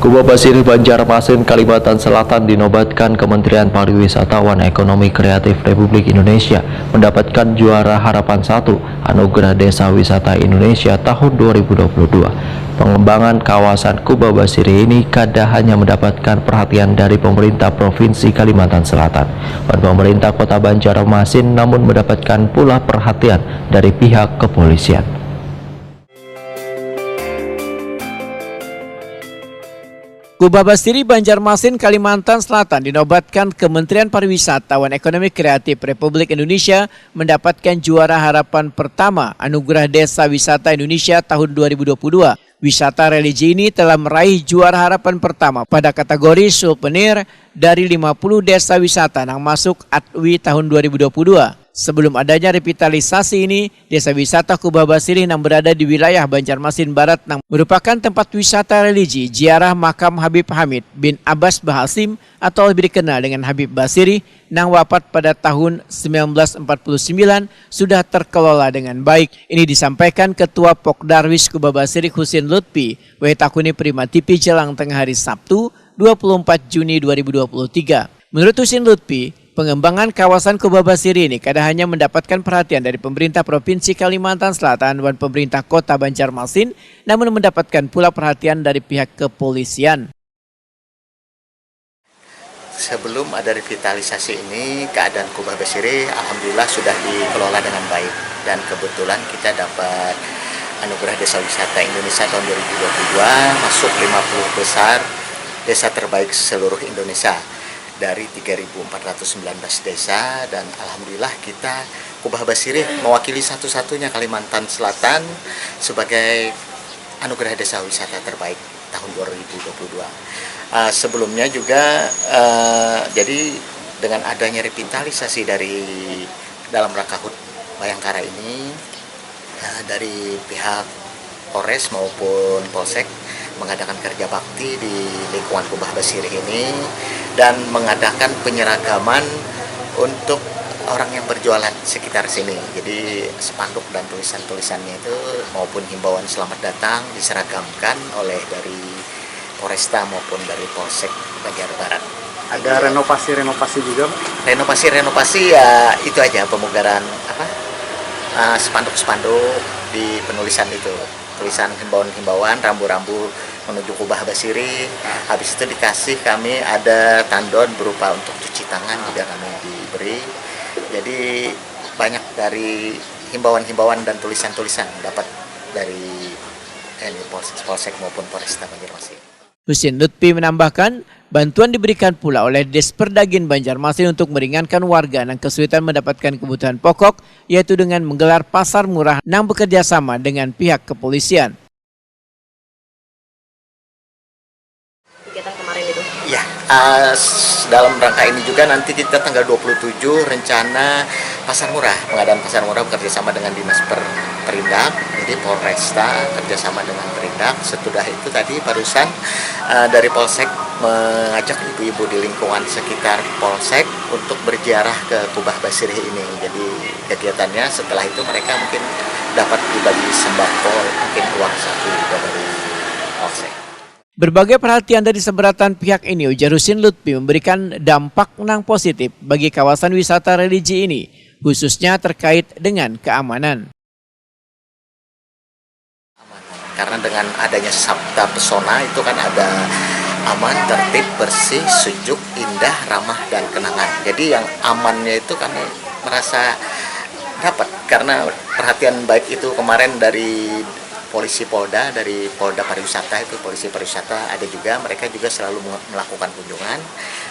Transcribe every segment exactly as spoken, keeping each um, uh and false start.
Kubah Basirih Banjarmasin, Kalimantan Selatan dinobatkan Kementerian Pariwisata wan Ekonomi Kreatif Republik Indonesia mendapatkan juara harapan satu Anugerah Desa Wisata Indonesia tahun dua ribu dua puluh dua. Pengembangan kawasan Kubah Basirih ini kada hanya mendapatkan perhatian dari pemerintah Provinsi Kalimantan Selatan dan pemerintah Kota Banjarmasin, namun mendapatkan pula perhatian dari pihak kepolisian. Kubah Basirih Banjarmasin, Kalimantan Selatan dinobatkan Kementerian Pariwisata wan Ekonomi Kreatif Republik Indonesia mendapatkan juara harapan pertama Anugerah Desa Wisata Indonesia tahun dua ribu dua puluh dua. Wisata religi ini telah meraih juara harapan pertama pada kategori souvenir dari lima puluh desa wisata nang masuk A D W I tahun dua ribu dua puluh dua. Sebelum adanya revitalisasi ini, Desa Wisata Kubah Basirih nang berada di wilayah Banjarmasin Barat nang merupakan tempat wisata religi ziarah makam Habib Hamid bin Abbas Bahasim atau lebih dikenal dengan Habib Basirih nang wafat pada tahun sembilan belas empat puluh sembilan sudah terkelola dengan baik. Ini disampaikan Ketua Pok Darwis Kubah Basirih Husin Lutfi, W Takuni Prima T V Jalang Tengah hari Sabtu, dua puluh empat Juni dua ribu dua puluh tiga. Menurut Husin Lutfi, pengembangan kawasan Kubah Basirih ini kada hanya mendapatkan perhatian dari pemerintah Provinsi Kalimantan Selatan wan pemerintah Kota Banjarmasin, namun mendapatkan pula perhatian dari pihak kepolisian. Sebelum ada revitalisasi ini, keadaan Kubah Basirih alhamdulillah sudah dikelola dengan baik. Dan kebetulan kita dapat Anugerah Desa Wisata Indonesia tahun dua ribu dua puluh dua, masuk lima puluh besar desa terbaik seluruh Indonesia dari tiga ribu empat ratus sembilan belas desa, dan alhamdulillah kita, Kubah Basirih, mewakili satu-satunya Kalimantan Selatan sebagai Anugerah Desa Wisata terbaik tahun dua ribu dua puluh dua. Eh, sebelumnya juga, eh, jadi dengan adanya revitalisasi dari dalam rangka HUT Bayangkara ini, eh, dari pihak Polres maupun Polsek mengadakan kerja bakti di lingkungan Kubah Basirih ini dan mengadakan penyeragaman untuk orang yang berjualan sekitar sini. Jadi spanduk dan tulisan-tulisannya itu maupun himbauan selamat datang diseragamkan oleh dari Polresta maupun dari Polsek Banjar Barat. Ada renovasi-renovasi juga, Pak? Renovasi-renovasi ya itu aja, pemugaran apa, eh, spanduk-spanduk di penulisan itu, tulisan himbauan-himbauan, rambu-rambu menuju Kubah Basirih. Habis itu dikasih kami ada tandon berupa untuk cuci tangan juga kami diberi. Jadi banyak dari himbauan-himbauan dan tulisan-tulisan dapat dari, eh, Polsek, Polsek maupun Polresta Banjarmasin. Husin Lutfi menambahkan, bantuan diberikan pula oleh Disperdagin Banjarmasin untuk meringankan warga nang kesulitan mendapatkan kebutuhan pokok, yaitu dengan menggelar pasar murah nang bekerja sama dengan pihak kepolisian. Kegiatan kemarin itu? Ya, eh, s-, dalam rangka ini juga nanti kita tanggal dua puluh tujuh rencana pasar murah, pengadaan pasar murah bekerja sama dengan Dinas Per-, Perindak, jadi Polresta kerjasama dengan Perindak. Sesudah itu tadi barusan, eh, dari Polsek mengajak ibu-ibu di lingkungan sekitar Polsek untuk berziarah ke Kubah Basirih ini. Jadi kegiatannya setelah itu mereka mungkin dapat dibagi sembako, mungkin uang saku juga dari Polsek. Berbagai perhatian dari seberatan pihak ini, ujar Husin Lutfi, memberikan dampak nang positif bagi kawasan wisata religi ini, khususnya terkait dengan keamanan. Karena dengan adanya Sabta Pesona itu kan ada aman, tertib, bersih, sejuk, indah, ramah, dan kenangan. Jadi yang amannya itu kami merasa dapat karena perhatian baik itu kemarin dari polisi Polda, dari Polda Pariwisata itu, polisi pariwisata ada juga, mereka juga selalu melakukan kunjungan.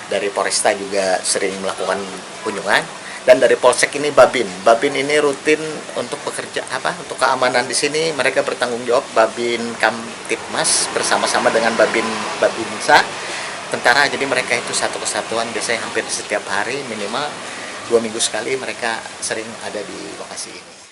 Dari Polresta juga sering melakukan kunjungan. Dan dari Polsek ini Babin. Babin ini rutin untuk bekerja apa, untuk keamanan di sini mereka bertanggung jawab, Babin Kamtibmas bersama-sama dengan Babin, Babinsa, tentara. Jadi mereka itu satu kesatuan, biasanya hampir setiap hari minimal dua minggu sekali mereka sering ada di lokasi ini.